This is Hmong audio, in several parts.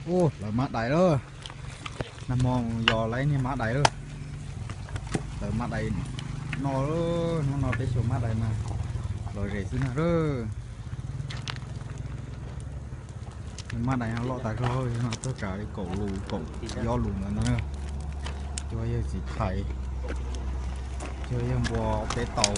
Ua, hlawv mab dais lawm. Nag hmo yog lawv niag mab dais lawm. Hlawv mab dais no, hnub no peb xyuas mab dais mas lom zem xwb na. Mab dais no loj tas zog, no tuaj tsawg li kaum lus kaum ob lus ntawd no. Cuag yawg txiv thais, cuag yawg npua peb tau.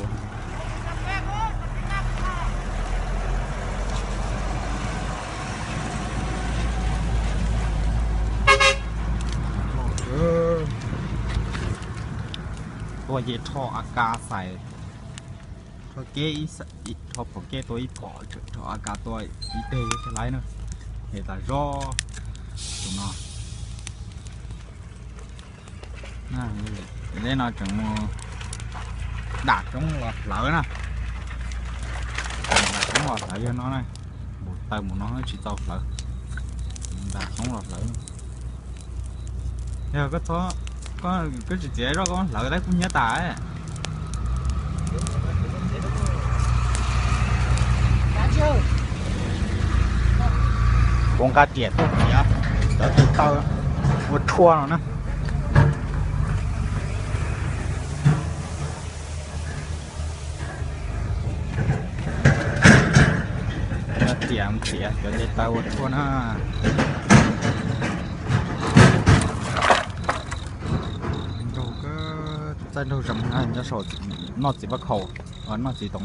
Tuaj ces rho A K xais, rho keb, rho phom keb tua ib phom, rho A K tua ib teg, yog tsis laib na. Ces tas zog tus no. Leb no tseem mus dam roob los hlawv na. Dam roob los hlawv yog no na. Npau taws mus no tsis tau hlawv. Dam roob los hlawv. Yog koj txhob, koj tsis txiav zoj koj hlawv tau kub hnyiab tas. Kuv nqa riam tuaj txiav cov tes taw ua tshuaj no na. Riam txiav cov tes taw ua tshuaj na. Nraug, txaij nraug zoov na, nyob saum noj txiv fab khaum, noj txiv tom